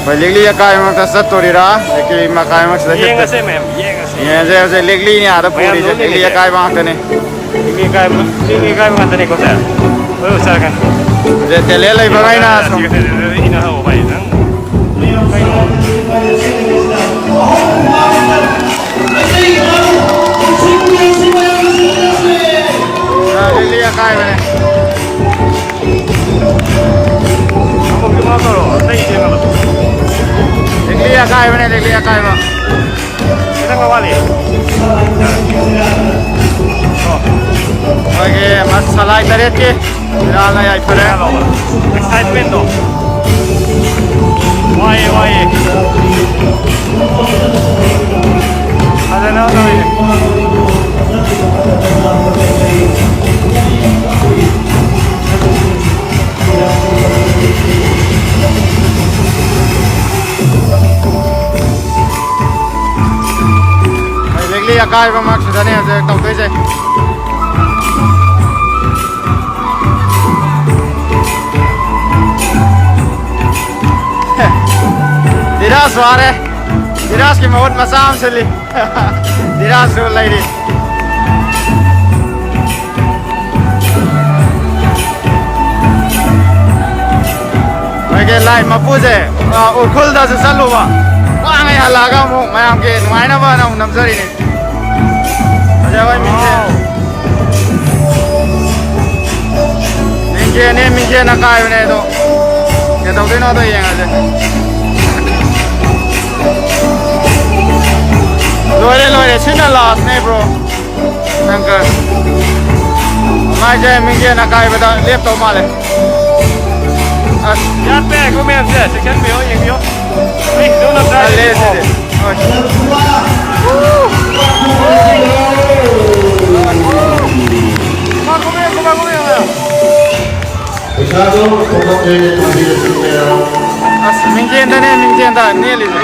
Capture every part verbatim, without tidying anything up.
ꯑꯩꯈꯣꯏ ꯂꯤꯛꯂꯤ ꯑꯀꯥꯏꯕꯃꯛꯇ ꯆꯠꯇꯣꯔꯤꯔꯥ? ꯂꯤꯛꯂꯤ ꯑꯀꯥꯏꯕꯃꯛꯁꯤꯗ ꯆꯠꯇ- ꯌꯦꯡꯉꯁꯦ ꯃꯌꯥꯝ, ꯌꯦꯡꯉꯁꯦ꯫ ꯌꯦꯡꯉꯁꯦ, ꯍꯧꯖꯤꯛ ꯂꯤꯛꯂꯤꯅꯤ ꯑꯥꯗ ꯃꯌꯥꯝ ꯄꯨꯔꯤꯁꯦ, ꯂꯤꯛꯂꯤ ꯅꯣꯛꯃꯤꯟꯅꯁꯦ꯫ ꯑꯀꯥꯏꯕ ꯉꯥꯛꯇꯅꯤ꯫ ꯂꯤꯛꯂꯤ ꯑꯀꯥꯏꯕ, ꯂꯤꯛꯂꯤ ꯑꯀꯥꯏꯕ ꯉꯥꯛꯇꯅꯤꯀꯣ ꯁꯦ꯫ ꯍꯣꯏ, ꯆꯠꯂꯒꯦ꯫ ꯍꯧꯖꯤꯛ talent ꯂꯩꯕ ꯉꯩꯅ ꯁꯨꯝ꯫ ꯁꯤꯒ ꯏꯟꯅ ꯍꯧꯕ ꯍꯥꯏꯁꯦ ꯅꯪ꯫ ꯀꯩꯅꯣ? ꯑ, ꯂꯤꯛꯂꯤ ꯑꯀꯥꯏꯕꯅꯦ꯫ ꯂꯤꯛꯂꯤ ꯑꯀꯥꯏꯕꯅꯦ, ꯂꯤꯛꯂꯤ ꯑꯀꯥꯏꯕ꯫ ꯈꯤꯇꯪ ꯋꯥꯠꯂꯤ꯫ ꯑꯣ꯫ ꯑꯩꯈꯣꯏꯒꯤ ꯃꯁꯂꯥꯏ ꯇꯔꯦꯠꯀꯤ ꯐꯤꯔꯥꯜꯅ ꯌꯥꯏꯐꯔꯦ꯫ Excitementꯗꯣ꯫ ꯋꯥꯏꯌꯦ, ꯋꯥꯏꯌꯦ꯫ ꯐꯖꯅ ꯇꯧꯔꯤꯅꯦ꯫ ꯂꯤꯛꯂꯤ ꯑꯀꯥꯏꯕꯃꯛꯁꯤꯗꯅꯦ ꯍꯧꯖꯤꯛ ꯇꯧꯗꯣꯏꯁꯦ꯫ ꯙꯤꯔꯥꯖ ꯋꯥꯔꯦ꯫ ꯙꯤꯔꯥꯖꯀꯤ ꯃꯍꯨꯠ ꯃꯆꯥ ꯑꯃ ꯁꯤꯜꯂꯤ꯫ ꯙꯤꯔꯥꯖꯁꯨ ꯂꯩꯔꯤ꯫ ꯑꯩꯈꯣꯏꯒꯤ ꯂꯥꯏ ꯃꯄꯨꯁꯦ, ꯑ, ꯎꯈ꯭ꯔꯨꯜꯗꯁꯨ ꯆꯠꯂꯨꯕ꯫ ꯋꯥꯉꯩ ꯍꯜꯂꯛꯑꯒ ꯑꯃꯨꯛ ꯃꯌꯥꯝꯒꯤ ꯅꯨꯡꯉꯥꯏꯅꯕꯅ ꯑꯃꯨꯛ ꯅꯝꯖꯔꯤꯅꯦ꯫ ꯐꯖꯕ ꯃꯤꯡꯁꯦ꯫ ꯃꯤꯡꯁꯦꯅꯦ, ꯃꯤꯡꯁꯦꯟ ꯑꯀꯥꯏꯕꯅꯦ ꯑꯗꯣ꯫ ꯀꯩꯗꯧꯗꯣꯏꯅꯣꯗꯣ ꯌꯦꯡꯉꯁꯦ꯫ ꯂꯣꯏꯔꯦ, ꯂꯣꯏꯔꯦ꯫ ꯁꯤꯅ lastꯅꯦ, bro꯫ ꯅꯪ ꯀ-, ꯃꯥꯏꯁꯦ ꯃꯤꯡꯁꯦꯟ ꯑꯀꯥꯏꯕꯗ ꯂꯦꯞꯇꯧ ꯃꯥꯜꯂꯦ꯫ ꯑꯁ꯫ ꯌꯥꯠꯄ ꯌꯥꯏꯀꯣ ꯃꯌꯥꯝꯁꯦ, ꯆꯦꯛꯁꯤꯟꯕꯤꯌꯣ, ꯌꯦꯡꯕꯤꯌꯣ꯫ ꯑꯩ ꯍꯤꯗꯧꯅ ꯇꯜꯂꯦ ꯇꯥꯏꯌꯦꯀꯣ꯫ ꯁꯤꯗꯤ꯫ ꯍꯣꯏ꯫ ꯀꯨꯝꯃ, ꯀꯨꯝꯃ, ꯀꯨꯝꯃ, ꯀꯨꯝꯃ꯫ ꯄꯩꯁꯥꯗꯣ ꯊꯣꯛꯂꯛꯇ꯭ꯔꯦꯅꯦ, ꯊꯥꯕꯤꯔꯁꯤ ꯀꯌꯥ? ꯑꯁ, ꯃꯤꯡꯖꯦꯟꯗꯅꯦ, ꯃꯤꯡꯖꯦꯟꯗ ꯅꯦꯜꯂꯤꯁꯦ꯫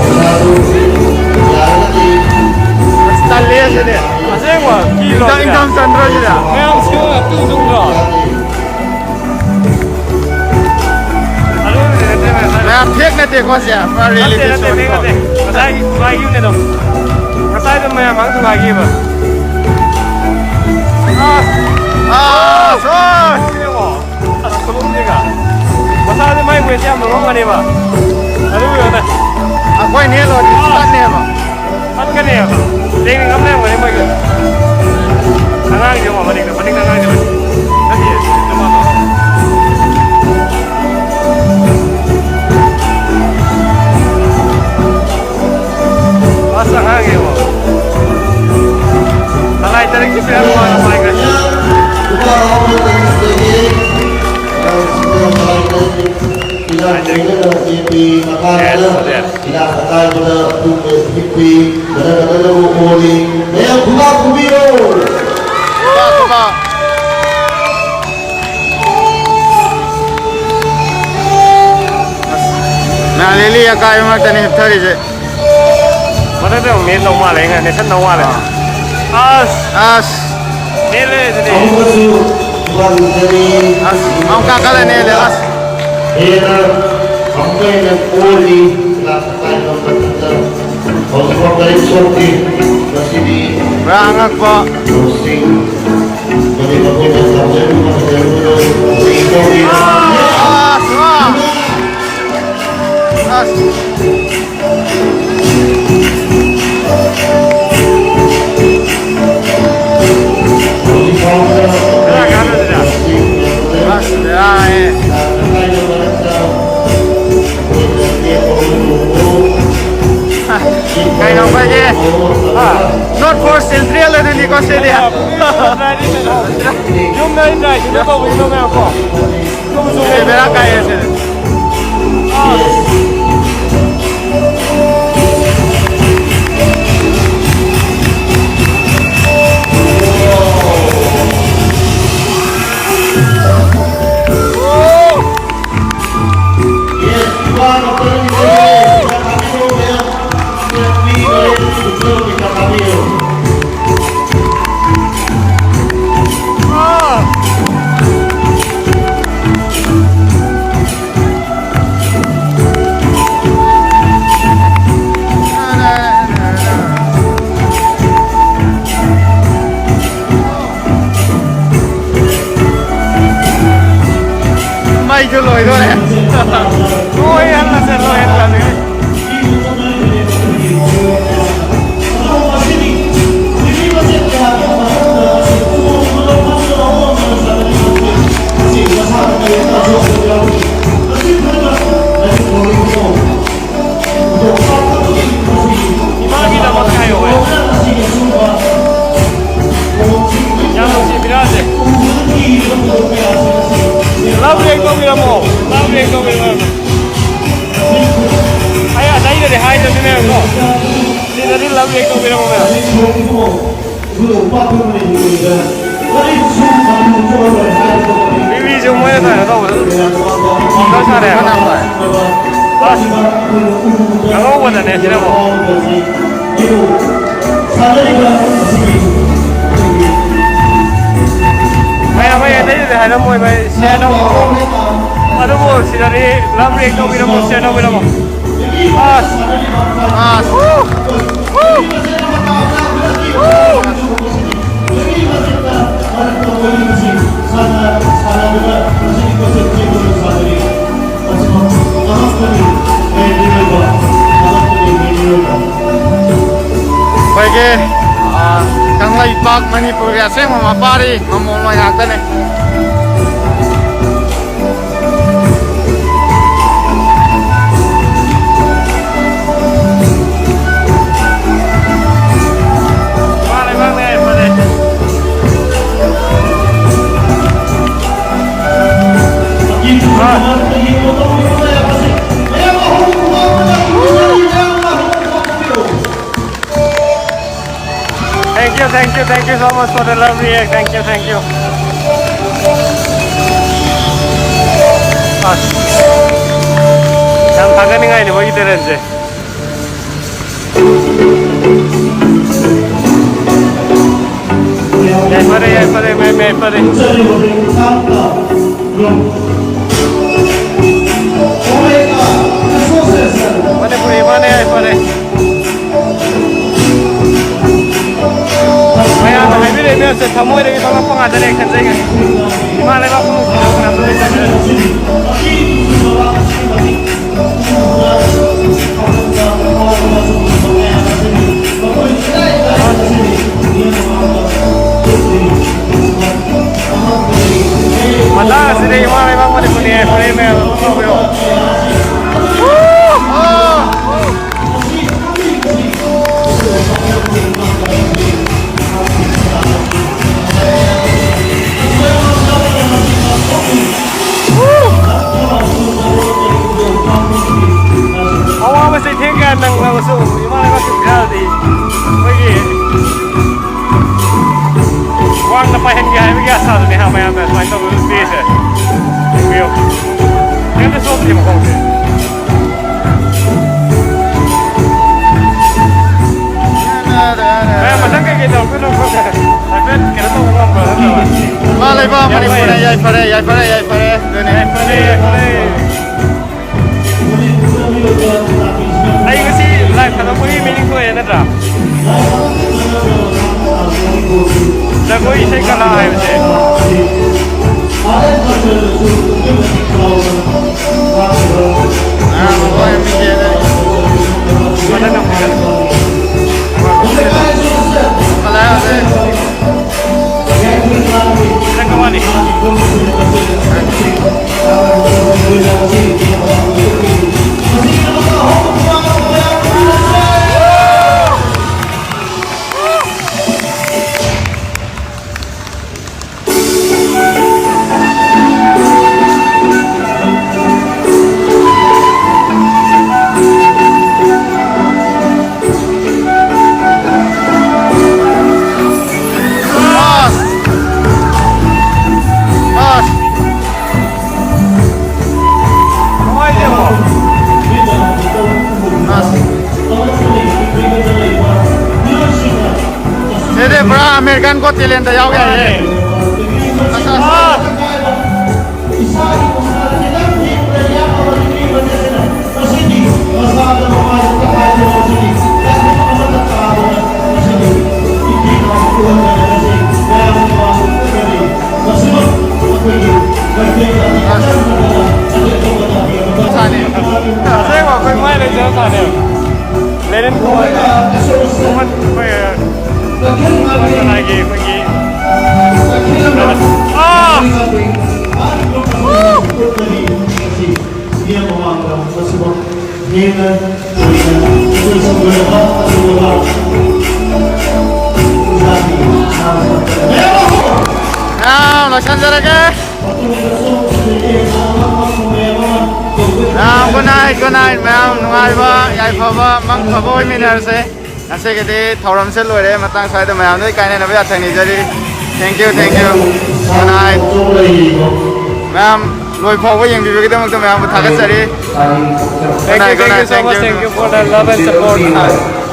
ꯄꯩꯁꯥꯗꯣ ꯌꯥꯔꯒꯗꯤ ꯃꯁꯦ ꯄꯨꯔꯥ ꯅꯠꯇꯦ, reality ꯅꯠꯇꯦ, show ꯅꯠꯇꯦ, ꯅꯤꯀꯣ꯫ ꯅꯠꯇꯦ꯫ ꯉꯁꯥꯏ ꯊꯨꯒꯥꯏꯈꯤꯕꯅꯦ ꯑꯗꯨꯝ꯫ ꯉꯁꯥꯏꯗꯣ ꯃꯌꯥꯝ ꯃꯥꯡ ꯊꯨꯒꯥꯏꯈꯤꯕ꯫ ꯑꯁ! ꯑꯁ! ꯑꯁ! ꯌꯦꯡꯉꯣ꯫ ꯑꯁ, ꯈꯨꯂꯨꯝꯁꯤꯒ꯫ ꯃꯁꯥꯁꯦ ꯃꯥꯏ weight ꯌꯥꯝ ꯂꯨꯝꯃꯝꯒꯅꯦꯕ꯫ ꯑꯗꯨ ꯌꯦꯡꯉꯣꯅꯦ꯫ ꯑꯩꯈꯣꯏ ꯅꯦꯜꯂꯨꯔꯗꯤ ꯑꯥ꯫ ꯇꯠꯅꯦꯕ꯫ ꯇꯠꯀꯅꯦꯕ꯫ ꯂꯦꯡꯅꯤꯡ ꯑꯃ ꯂꯩꯔꯝꯒꯅꯤ ꯃꯣꯏꯒꯤ꯫ ꯑꯉꯥꯡꯁꯦ ꯌꯦꯡꯉꯣ, ꯃꯅꯤꯡꯗ, ꯃꯅꯤꯡꯗ ꯑꯉꯥꯡꯁꯦ ꯂꯩ꯫ ꯅꯠꯇꯤꯌꯦ, ꯅꯃꯥꯗꯣ꯫ ꯑꯁ, ꯑꯉꯥꯡ ꯌꯦꯡꯉꯣ꯫ ꯅꯂꯥꯏ ꯇꯔꯦꯠꯀꯤ ꯄꯤꯔꯝꯃꯣ, ꯅꯃꯥꯏꯒ꯫ Yes, yes. ꯃꯌꯥꯝ ꯈꯨꯕꯥꯛ ꯈꯨꯕꯤꯔꯣ꯫ ꯈꯨꯕꯥꯛ, ꯈꯨꯕꯥꯛ꯫ ꯃꯌꯥꯝ ꯂꯤꯛꯂꯤ ꯑꯀꯥꯏꯕ ꯃꯔꯛꯇꯅꯤ ꯍꯤꯞꯊꯔꯤꯁꯦ꯫ ꯃꯊꯛꯇ ꯑꯃꯨꯛ ꯅꯦꯠ ꯇꯧ ꯃꯥꯜꯂꯦ, ꯑꯩꯅ ꯅꯦꯠꯁꯟ ꯇꯧ ꯃꯥꯜꯂꯦ꯫ ꯑꯥ꯫ ꯑꯁ꯫ ꯑꯁ꯫ ꯅꯦꯠꯂꯦ ꯑꯗꯨꯗꯤ꯫ ꯑꯃꯨꯛꯀꯁꯨ ꯈꯨꯕꯥꯛ ꯈꯨꯕꯤꯔꯤ꯫ ꯑꯁ, ꯑꯃꯨꯛ ꯀꯥꯈꯠꯂ ꯅꯦꯠꯂꯦ, ꯑꯁ꯫ ꯍꯦꯟꯅ ꯑꯃꯨꯛꯀ ꯍꯦꯟꯅ ꯀꯣꯜꯂꯤ꯫ ꯀ꯭ꯂꯥꯁ ꯑꯀꯥꯏꯕ ꯃꯊꯛꯇ ꯍꯧꯖꯤꯛꯐꯥꯎ ꯀꯔꯤꯝ ꯁꯣꯛꯇꯦ꯫ ꯉꯁꯤꯗꯤ ꯄꯨꯔꯥ ꯑꯉꯛꯄ꯫ ꯂꯧꯁꯤꯡ ꯑꯃꯗꯤ ꯃꯈꯣꯏꯅ ꯇꯧꯖꯔꯤꯕ ꯐꯖꯔꯤꯕꯗꯣ ꯍꯌꯦꯡ ꯇꯧꯕꯤꯔꯣ꯫ ꯑꯁ, ꯑꯥ꯫ ꯑꯁ꯫ ꯑꯁ, ꯕꯦꯔꯥꯅꯦ꯫ ꯀꯩꯅꯣ ꯑꯩꯈꯣꯏꯒꯤ, ꯑꯥ, not for sale drill ꯑꯗꯨꯅꯤꯀꯣ ꯁꯤꯗꯤ꯫ ꯌꯨꯝꯗ ꯑꯩꯅ ꯀꯩꯅꯣ ꯇꯧꯕꯒꯤꯗꯣ ꯃꯌꯥꯝ ꯀꯣ꯫ ꯁꯤꯗꯤ ꯕꯦꯔꯥ ꯀꯥꯏꯌꯦ ꯁꯤꯗꯤ꯫ ꯂꯣꯏꯗꯣꯔꯦ꯫ ꯂꯣꯏꯍꯜꯂꯁꯦ, ꯂꯣꯏꯍꯜꯂꯁꯦ꯫ ꯏꯃꯥꯒꯤꯗꯃꯛ ꯉꯥꯏꯌꯣ꯫ ꯌꯥꯝ ꯅꯨꯡꯁꯤꯕꯤꯔꯛꯑꯁꯦ꯫ ꯂꯞ ꯔꯤꯌꯦꯛ ꯇꯧꯕꯤꯔꯝꯃꯣ꯫ ꯂꯞ ꯔꯤꯌꯦꯛ ꯇꯧꯕꯤꯔꯝꯃꯣ꯫ ꯑꯩ ꯑꯇꯩꯗꯗꯤ ꯍꯥꯏꯗꯕꯅꯤꯅꯦꯀꯣ꯫ ꯁꯤꯗꯗꯤ ꯂꯞ ꯔꯤꯌꯦꯛ ꯇꯧꯕꯤꯔꯝꯃꯣ ꯃꯌꯥꯝ꯫ ꯃꯤꯃꯤꯁꯨ ꯃꯣꯏꯅ ꯀꯩꯅꯣ ꯇꯧꯕꯗ ꯑꯣꯐꯔ ꯁꯥꯔꯦ ꯍꯥꯏꯕ꯫ ꯑꯁ, ꯑꯉꯧꯕꯗꯅꯦ ꯁꯤꯅꯕꯨ꯫ ꯃꯌꯥꯝ ꯃꯣꯏ ꯑꯇꯩꯗꯗꯤ ꯍꯥꯏꯔꯝꯃꯣꯏ ꯚꯥꯏ, ꯁꯤ ꯑꯅꯧꯕ꯫ ꯑꯗꯨꯕꯨ ꯁꯤꯗꯗꯤ ꯂꯞ ꯔꯤꯌꯦꯛ ꯇꯧꯕꯤꯔꯝꯃꯣ, ꯁꯤꯌꯔ ꯇꯧꯕꯤꯔꯝꯃꯣ꯫ ꯑꯁ꯫ ꯑꯁ꯫ ꯋꯨ! ꯋꯨ! ꯑꯩꯈꯣꯏꯒꯤ, ꯑ, ꯀꯪꯂꯩꯄꯥꯛ ꯃꯅꯤꯄꯨꯔꯒꯤ ꯑꯁꯦꯡꯕ ꯃꯄꯥꯔꯤ ꯃꯃꯣꯟ ꯃꯣꯏ ꯉꯥꯛꯇꯅꯦ꯫ Thank you, thank you, thank you so much for the love react. Thank you, thank you. ꯑꯁ, ꯌꯥꯝ ꯊꯥꯒꯠꯅꯤꯡꯉꯥꯏꯅꯤ ꯃꯣꯏꯒꯤ talent ꯁꯦ꯫ ꯌꯥꯏꯐꯔꯦ, ꯌꯥꯏꯐꯔꯦ, ꯃꯌꯥꯝ ꯌꯥꯏꯐꯔꯦ꯫ ꯃꯅꯤꯄꯨꯔꯤ ꯃꯥꯅ ꯌꯥꯏꯐꯔꯦ꯫ ꯃꯌꯥꯝꯅ ꯍꯥꯏꯕꯤꯔꯛꯏ ꯃꯌꯥꯝꯁꯦ ꯊꯃꯣꯏꯗꯒꯤ ꯊꯣꯛꯂꯛꯄ ꯉꯥꯛꯇꯅꯦ ꯈꯟꯖꯩ꯫ ꯏꯃꯥ ꯂꯩꯕꯥꯛꯄꯨ ꯅꯨꯡꯁꯤꯅꯕ ꯀꯅꯥꯝꯇ ꯂꯩꯇꯕꯅꯤꯅ꯫ ꯃꯇꯥꯡ ꯑꯁꯤꯗ ꯏꯃꯥ ꯂꯩꯕꯥꯛ ꯃꯅꯤꯄꯨꯔꯅꯤ ꯍꯥꯏ ꯐꯔꯦ ꯃꯌꯥꯝ ꯑꯗꯨꯝ ꯇꯧꯕꯤꯔꯣ꯫ ꯑꯋꯥꯕꯁꯦ ꯊꯦꯡ ꯀꯌꯥ ꯅꯪꯂꯕꯁꯨ ꯏꯃꯥ ꯂꯩꯕꯥꯛꯀꯤ ꯐꯤꯔꯥꯜꯗꯤ ꯑꯩꯈꯣꯏꯒꯤ ꯋꯥꯡꯅ ꯄꯥꯏꯍꯟꯒꯦ ꯍꯥꯏꯕꯒꯤ ꯑꯁꯥꯗꯨꯅꯦ ꯍꯥ ꯃꯌꯥꯝꯅ ꯁꯨꯃꯥꯏꯅ ꯇꯧꯕ ꯄꯤꯔꯤꯁꯦ꯫ ꯌꯦꯡꯕꯤꯌꯨ꯫ ꯀꯩꯝꯇ ꯁꯣꯛꯇꯦ ꯃꯈꯣꯡꯁꯦ꯫ ꯃꯌꯥꯝ ꯃꯊꯪ ꯀꯩꯀꯩ ꯇꯧꯔꯛꯇꯣꯏꯅꯣ ꯈꯪꯗꯦ꯫ ꯍꯥꯏꯐꯦꯠ ꯀꯩꯅꯣ ꯇꯧꯕ ꯉꯝꯕ꯭ꯔꯥ ꯅꯠꯇ꯭ꯔꯒ? ꯏꯃꯥ ꯂꯩꯕꯥꯛ ꯌꯥꯝ ꯃꯅꯤꯄꯨꯔꯅ ꯐꯩ꯫ ꯌꯥꯏꯐꯔꯦ, ꯌꯥꯏꯐꯔꯦ, ꯌꯥꯏꯐꯔꯦ꯫ ꯑꯗꯨꯅꯦ꯫ ꯌꯥꯏꯐꯔꯦ, ꯌꯥꯏꯐꯔꯦ꯫ ꯑꯩ ꯉꯁꯤ ꯂꯥꯏꯚ ꯊꯥꯗꯣꯛꯄꯒꯤ ꯃꯤꯅꯤꯡ ꯊꯣꯛꯑꯦ ꯅꯠꯇ꯭ꯔꯥ? ꯖꯒꯣꯏ ꯏꯁꯩ ꯀꯂꯥ ꯍꯥꯏꯕꯁꯦ꯫ ꯃꯊꯪ ꯑꯃꯨꯛ ꯐꯖꯅ꯫ ꯈꯤꯇꯪꯒ ꯋꯥꯠꯂꯤ꯫ ꯁꯤꯗꯤ ꯄꯨꯔꯥ ꯑꯃꯦꯔꯤꯀꯥꯟ ꯒꯣꯠ ꯇꯦꯂꯦꯟꯠꯇ ꯌꯥꯎ ꯌꯥꯏꯌꯦ꯫ ꯑꯁ, ꯑꯁ꯫ ꯑꯁꯦꯡꯕ ꯑꯩꯈꯣꯏ ꯃꯥꯏ ꯂꯩꯖꯔ ꯇꯥꯅꯦꯕ꯫ ꯑꯩꯈꯣꯏ ꯀꯅꯥꯒꯤ ꯑꯩꯈꯣꯏꯒꯤ ꯑꯥ! ꯃꯌꯥꯝ ꯂꯣꯏꯁꯤꯟꯖꯔꯒꯦ꯫ ꯃꯌꯥꯝ good night, good night꯫ ꯃꯌꯥꯝ ꯅꯨꯡꯉꯥꯏꯕ, ꯌꯥꯏꯐꯕ, ꯃꯪ ꯐꯕ ꯑꯣꯏꯃꯤꯟꯅꯔꯁꯦ꯫ ꯉꯁꯤꯒꯤꯗꯤ ꯊꯧꯔꯝꯁꯦ ꯂꯣꯏꯔꯦ꯫ ꯃꯇꯥꯡ ꯁ꯭ꯋꯥꯏꯗ ꯃꯌꯥꯝꯗ ꯏꯀꯥꯏꯅꯅꯕ ꯌꯥꯊꯪ ꯅꯤꯖꯔꯤ꯫ Thank you, thank you꯫ Good night꯫ ꯃꯌꯥꯝ ꯂꯣꯏ ꯐꯥꯎꯕ ꯌꯦꯡꯕꯤꯕꯒꯤꯗꯃꯛꯇ ꯃꯌꯥꯝꯕꯨ ꯊꯥꯒꯠꯆꯔꯤ꯫ Good night, good night꯫ Thank you, thank you so much. Thank you for the love and support.